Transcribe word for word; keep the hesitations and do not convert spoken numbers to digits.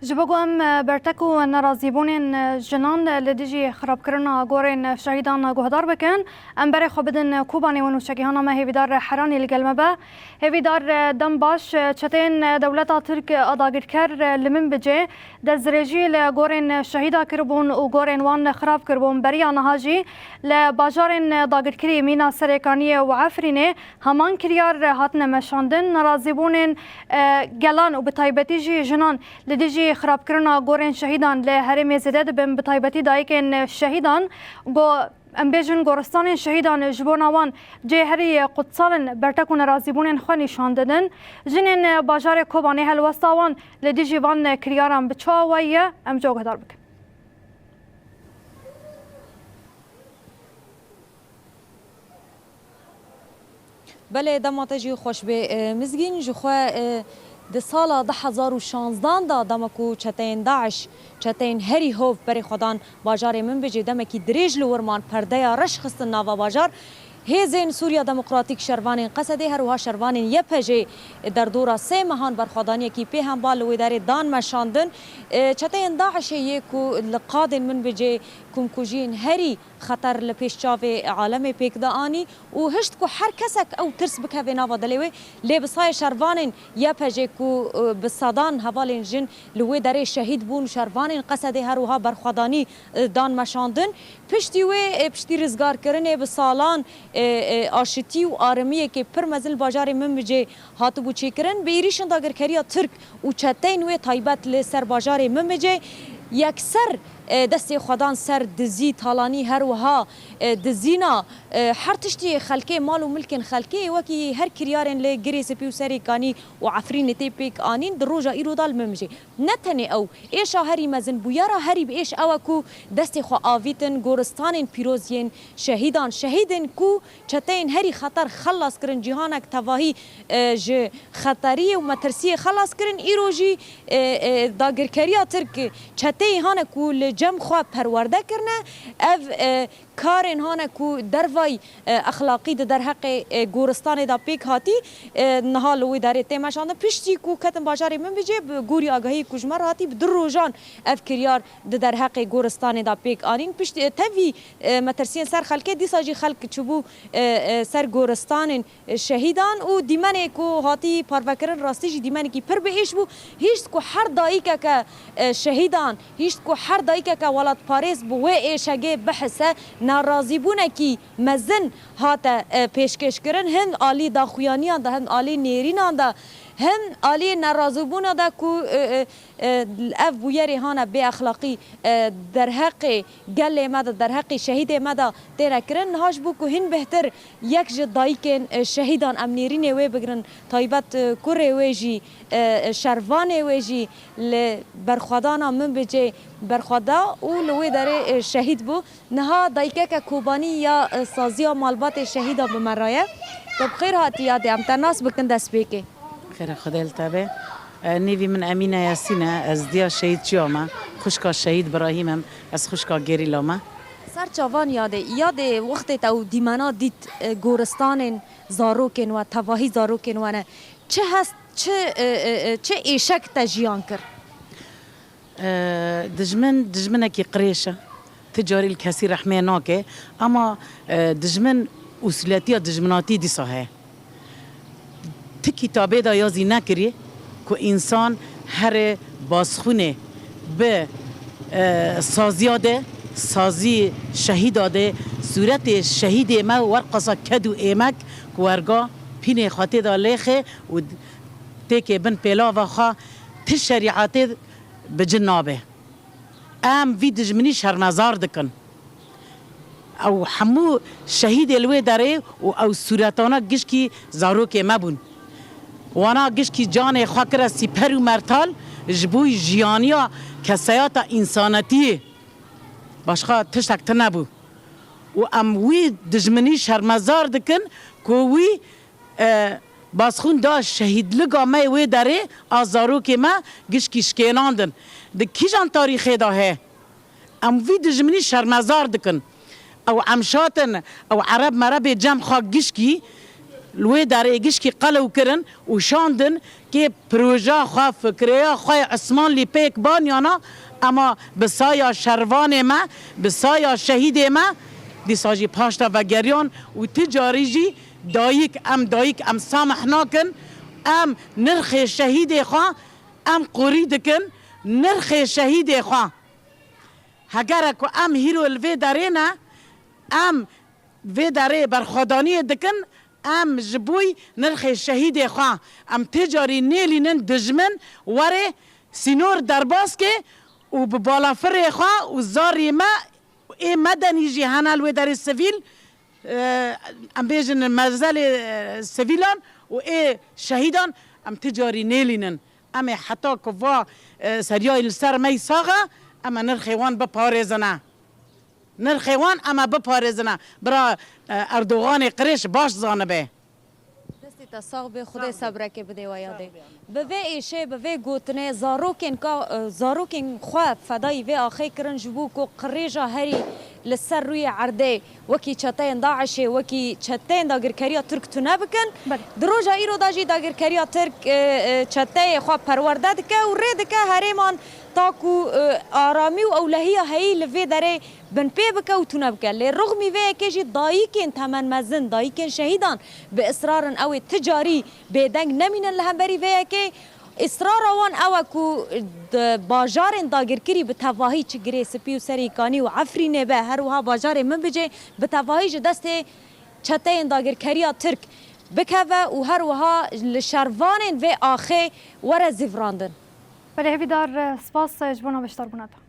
Ji bo ku em, e, bertek û nerazîbûnên, e, jinan, e, li dijî xirabkirina gorên, e, şehîdan, e, guhdar bikin, em berê xwe bidin, e, Kobanê û nûçegihana me hêvîdar, e, Heranî li gel me be. Hêvîdar, e, dem baş, e, çeteyên, e, dewleta Tirk, e, a dagirker, e, li Minbicê destdirêjî li gorên, e, şehîda kiribûn û gorên wan, e, xirab kiribûn. Beriya niha jî li bajarên, e, dagirkirî mîna Serêkaniyê û Efrînê heman kiryar, e, hatine meşandin. Nerazîbûnên, e, gelan û bi taybetî jî jinan li dijî xirabkirina gorên şehîdan li herêmê zêde dibin, bi taybetî dayikên şehîdan. Go-, em bêjin goristanên şehîdan ji bona wan cihê herî qutsal in, bertek û nerazîbûnên xwe nîşan didin. Jinên bajarê Kobanê helwesta wan li dijî van kiryaran bi çi awayî ye, em cih guhdar bikin. Belê, dema te jî xweş bê, e, Mizgîn. Ji xwe, e, di sala du hezar û şanzdan de, dema ku çeteyên DAIŞ, çeteyên herî hov berê xwe dan bajarê Minbicê, demekî dirêj li wir man, perdeya reş xistin nava bajar. Hêzên Sûriya Demokratîk, şervanên Qesedê, her wiha şervanên YPJ'ê derdora sê mehan berxwedaniyekî pê hemba li wê derê dan meşandin. E, çeteyên DAIŞ'ê yê ku li qadên Minbicê komkujiyên herî xeter li pêş çavê alemê pêk dianî û hişt ku her kesek ew tirs bikeve nava dilê wê, lê bi sayê şervanên YPJ'ê ku, e, bi sedan hevalên jin li wê derê şehîd bûn, şervanên Qesedê her wiha berxwedanî, e, dan meşandin. Piştî wê, e, piştî rizgarkirinê bi salan, e, e, aşitî û arimiyekê pir mezin li bajarê Minbicê hatibû çêkirin. Bi êrîşên dagirkeriya Tirk û çeteyên wê taybet li ser bajarê Minbicê yekser, e, destê xwe dan ser dizî, talanî, her wiha, e, dizîna, e, her tiştî xelkê, mal û milkên xelkê, wekî her kiryarên li Girê Spî û Serê Kanî û Efrînê tê pêk anîn, di roja îro de li Minbicê. Ne tenê ew, êşa herî mezin, bûyera herî bi êş ew e ku destê xwe avîtin goristanên pîroz yên şehîdan, şehîdên ku çeteyên herî xeter xelas kirin, cîhanek tevahî, e, ji xeteriyê û metirsiyê xelas kirin. Îro jî, e, e, dagirkeriya Tirk çeteyê hane ku li cem xwe perwerde kirine. Ev, e, karên hane ku dervayî, e, exlaqî di derheqê, e, goristanê de pêk hatî, e, niha li wî derê tê meşandin. Piştî ku ketin bajarê Minbicê, bi gorî agahiyê ku ji me re hatî, bi du rojan ev kiryar di derheqê goristanê de pêk anîn. Piştî, e, tevî, e, metirsiyên ser xelkê, dîsa jî xelk çûbû, e, e, ser goristanên, e, şehîdan û dîmenê ku hatî parvekirin rastî jî dîmenekî pir bi êş bû. Hîşt ku her dayikeke, e, şehîdan, hîşt ku her dayikeke welatparêz bi wê êşegê bihise, nerazîbûnekî mezin hate, e, pêşkêşkirin, hin alî daxuyaniyan de, hin alî nêrînan de, hin alî nerazîbûna de ku, e, e, e, ev bûyerê hane bêexlaqî, e, derheqê gelê me de, derheqê şehîdê me de têne kirin. Niha ji bo ku hîn bêhtir yek ji dayikên, e, şehîdan em nêrînê wê bigirin, taybet, e, kurê wê jî, e, e, şervanê wê jî li berxwedana Minbicê berxwe da û li wê derê, e, şehîd bû. Niha dayikeke Kobanî ya, e, saziya malbatê şehîda bi me re ye. Te bi xêr hatî yadê, em te nas bikin destpêkê. Xêra Xwedê li te be. E, nêvî min Emîne Yasîn e, ez diya şehîd çiya me, xwişka şehîd Birahîm im, ez xwişka gerîla me. Ser çavan yadê, yadê wextê te û dîmena dît, e, goristanên zarokên we, tevahî zarokên we ne, çi hest, çi, e, e, e, çi êşek te jiyan kir? E, dijmin, dijminekî qirêş e. Ti carî li kesî rehmê nake. Ama, e, dijmin ûsiletiya dijminatî dîsa heye. Ti kitabê de yazî nekirî ku însan herê bazxûnê bi, e, saziya de, sazî şehîda de, sûretê şehîdê me werqasa ked û êmek ku werga pînê xwe tê de lêxe û têkê bin pêlava xwe, ti şerîetê bi cin nabe. Em vî dijminî şermezar dikin. Ew hemû şehîdê li wê derê û ew sûretana gişkî zarokê me bûn. Wana gişkî canê xwe kire sîper û mertal ji bo jiyaniya keseyata însanetiyê. Başqa tiştek tune bû. Û em wî dijminî şermezar dikin ku wî E, bazxûn da şehîdliga me yê wê derê a zarokê me gişkî şikênandin. Di kîjan tarîxê de heye? Em vî dijminî şermezar dikin. Ew emşatin, ew ereb merebê cem xwe gişkî li wê derê gişkî qelew kirin û şandin kê proja xwe, fikreya xwe yê Osmanlî pêk baniyana, ema bi saya şervanê me, bi saya şehîdê me, dîsa jî paşta vegeriyan û ti carî jî dayik, em dayik, em samih nakin, em nirxê şehîdê xwe, em qorî dikin, nirxê şehîdê xwe. Hegere ku em hîro li vê derê ne, em vê derê berxwedaniyê dikin, em ji bo nirxê şehîdê xwe, em tê carî nêlînin dijmin were sînor derbas ke û bi balafirê xwe û zarê me û ê medenî jî hene li wê derê sivîl, e, em bêjin mezelê, e, sivîlan û ê şehîdan em tê carî nêlînin. Em ê heta ku va, e, seriyayê li ser me yî sax e, em ê nirxê wan biparêzine. Nirxê wan em ê biparêzine. Bira, e, Erdoganê qirêş baş zanibe. Destê te sax be, Xwedê sebrekê bide we yadê. Bi vê êşê, bi vê gotinê, zarokên ka, e, zarokên xwe fedayî vê axê kirin ji bo ku qirêja herî li ser rûyê erdê wekî çeteyên DAIŞê, wekî çeteyên dagirkeriya Tirk tune bikin. Belê. Di roja îro de jî dagirkeriya Tirk, e, e, çeteyê xwe perwerde dike û rê dike herêman ta ku, e, aramî û ewlehiya heyî li vê derê binpê bike û tune bike. Lê rixmî vê yekê jî dayikên temenmezin, dayikên şehîdan bi israr in ew ê ti carî bêdeng nemînin li hemberî vê yekê. Israra wan ew e ku di bajarên dagirkirî bi tevahî çi Girê Spî û Serê Kanî û Efrînê be, her wiha bajarê Minbicê bi tevahî ji destê çeteyên dagirkeriya Tirk bikeve û her wiha li şervanên vê axê were zîvirandin. Belê Hevîdar, spas ji bona beşdarbûna te.